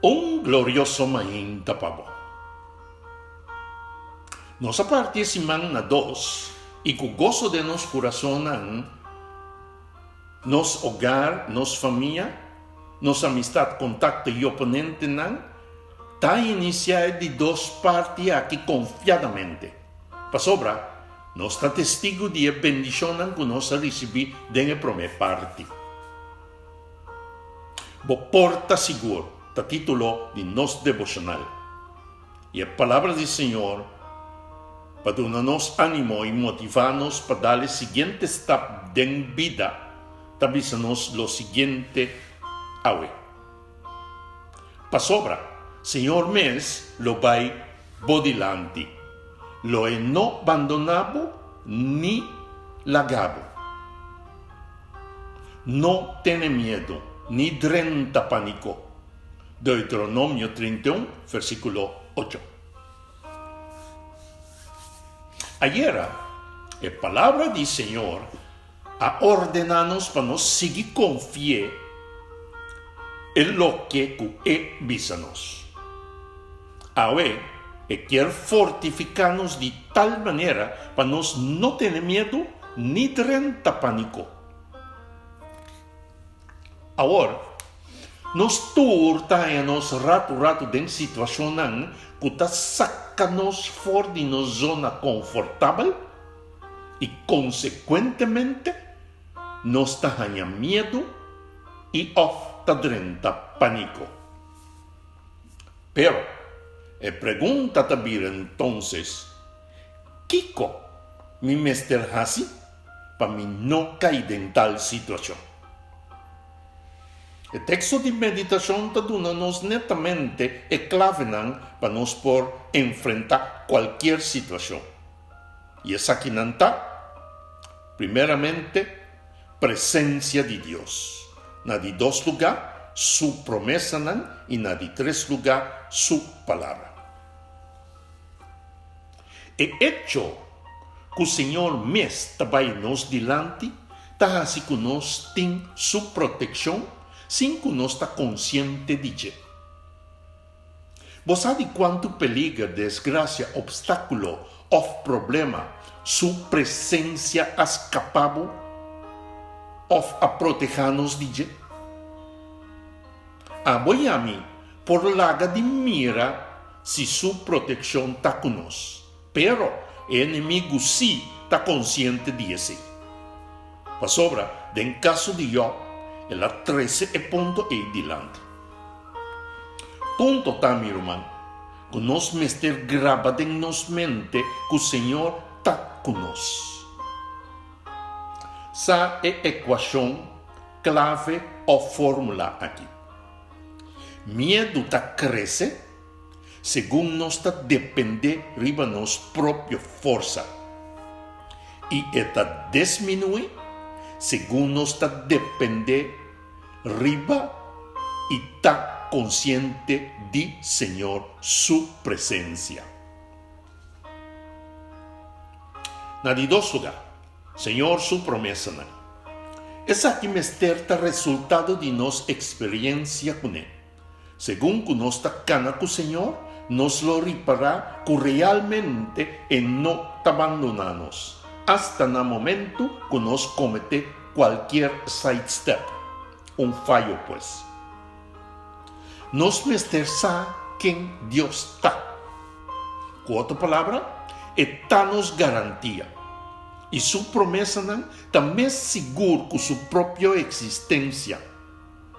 Un glorioso mainta pa bo. Nos a parti e siman na dos i ku goso den nos kurasonnan, nos hogar, nos famia, nos amistad, kontakto i oponentenan ta inisiá e di dos parti aki konfiadamente, pasobra nos ta testigu di e bendishonnan ku nos a risibí den e promé parti. Bo por ta sigur ta título di nos deboshonal. I e Palabra di Señor pa duna nos ánimo i motivá nos pa dal e siguiente stap den bida ta bisa nos lo siguiente awe. Pasobra Señor mes lo bai bo dilanti, lo e no bandoná bo ni laga bo. No tene miedu, ni drenta panico. Deuteronomio 31, versiculo ocho. Ayera, e Palabra di Señor a ordena nos pa nos sigui confi'é e loke cu E bisa nos. Awe, E kier fortifica nos di tal manera pa nos no tene miedu ni drenta panico. Awor, nos tur ta haña nos ratu ratu den situashonnan ku ta saka nos for di nos zona konfortabel i konsekuentemente nos ta haña miedu i òf ta drenta paniko. Pero, e pregunta ta bira entonces, Kiko mi mester hasi pa mi no kai den tal situashon? E teksto di meditashon ta duna nos netamente e klavenan pa nos por enfrentá kualkier situashon. I esakinan ta, primeramente, presensia di Dios, na di dos lugá, su promesanan i na di tres lugá, su Palabra. E echo ku Señor mes ta bai nos dilanti ta hasi ku nos tin Su protekshon sin ku nos ta konsiente di dje. Bo sa di kuantu peliger, desgrasia, opstákulo òf problema Su presensia a skapá bo òf a protehá nos di dje? Abo i ami por laga di mira si su protekshon ta ku nos, pero e enemigu sí ta konsiente di esei. Pasobra den kaso di Jòb, el a trese e punto ei dilanti. Punto ta, mi ruman, ku nos mester graba den nos mente ku Señor ta ku nos. Sa e ekuashon klave òf fórmula aki. Miedu ta krese segun nos ta dependé riba nos propio forsa, i e ta desminuí segun nos ta dependé riba i ta konsiente di Señor su presensia. Na di dos lugá, Señor su promesanan. Esaki mester ta resultado di nos eksperensia kuné. Segun ku nos ta kana ku Señor, nos lo ripará ku realmente E no ta bandoná nos, asta na momentu ku nos kometé kualkier sidestep, un fayo pues. Nos mester sa ken Dios ta. Ku otro palabra, E ta nos garantia. I Su promesanan ta mes sigur ku Su propio eksistensia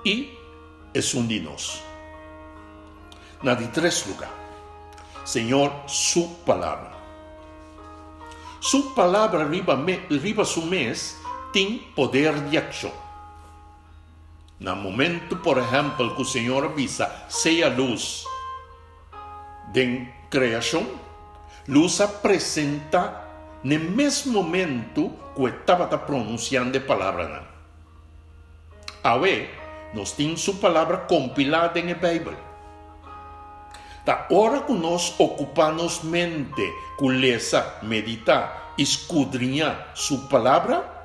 i esun di nos. Na di tres lugá, Señor Su Palabra. Su Palabra riba riba Su mes tin poder di akshon. Na momentu, por ehèmpel, ku Señor a bisa, Sea lus, den kreashon, lus a presentá n'e mes momentu ku e tabata pronunsiando e palabranan. Awe, nos tin Su Palabra kompilá den e Beibel. Ta ora ku nos okupá nos mente ku lesa, meditá i skudriñá Su Palabra,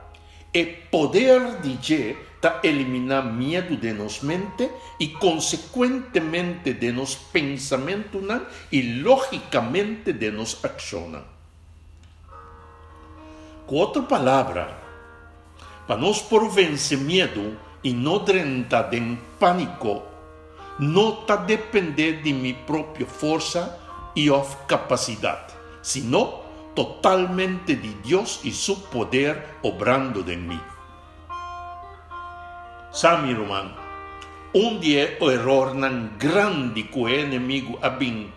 E poder di dje ta eliminá miedu den nos mente i konsekuentemente den nos pensamentunan i lógikamente den nos akshonnan. Ku otro palabra, pa nos por vense miedu i no drenta den pániko, no ta dependé di mi propio forsa i òf kapasidat, sino totalmente di Dios i su poder obrando den mi. Sa, mi ruman, un di e erornan grandi ku e enemigu a bin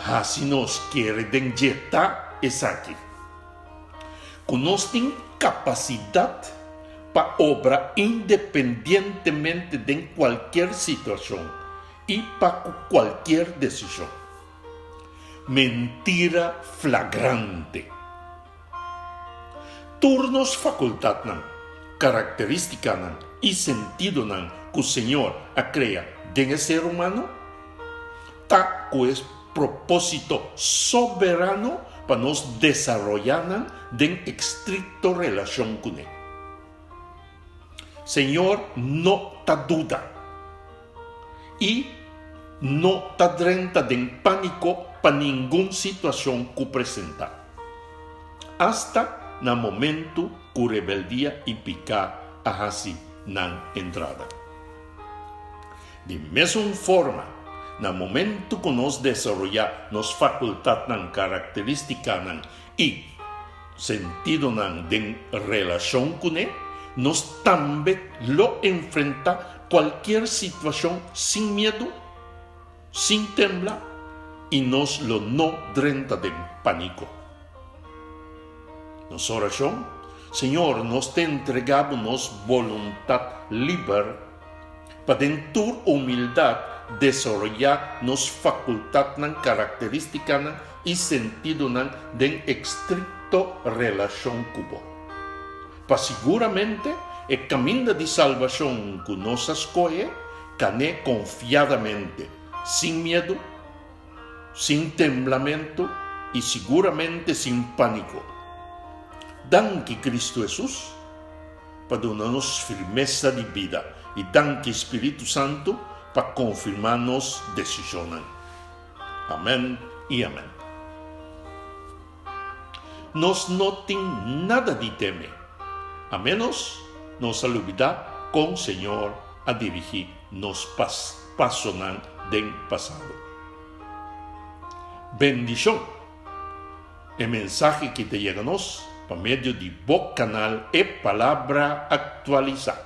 hasi nos kere den dje ta esaki, ku nos tin kapasidat pa obra independientemente den kualkier situashon i pa ku kualkier desishon. Mentira flagrante. Tur nos fakultatnan, karakterístikanan i sentidonan ku Señor a krea den e ser humano ta ku e propósito soberano pa nos desaroyá nan den estrikto relashon kuné. Señor no ta duda i no ta drenta den pániko pa ningun situashon ku presentá, asta na momentu ku rebeldia i piká a hasi nan entrada. Di mesun forma, na momentu ku nos desaroyá nos fakultatnan, karakterístikanan i sentidonan den relashon kuné, nos tambe lo enfrentá kualkier situashon sin miedu, sin tembla i nos lo no drenta den pániko. Nos orashon, Señor, nos ta entregá bo nos boluntat liber pa den tur humildat desaroyá nos fakultatnan, karakterístikanan i sentidonan den estrikto relashon ku bo. Pa siguramente e kaminda di salbashon ku nos a skohe, kan'é konfiadamente, sin miedu, sin temblamentu i siguramente sin pániko. Danki Kristu Hesus pa duna nos firmesa di bida i danki Spiritu Santu pa konfirmá nos desishonnan. Amèn i amèn. Nos no tin nada di teme, a ménos nos a lubidá kon Señor a dirigí nos pasonan den pasado. Bendishon! E mensahe ki ta yega nos pa medio di bo kanal E Palabra Aktualisá.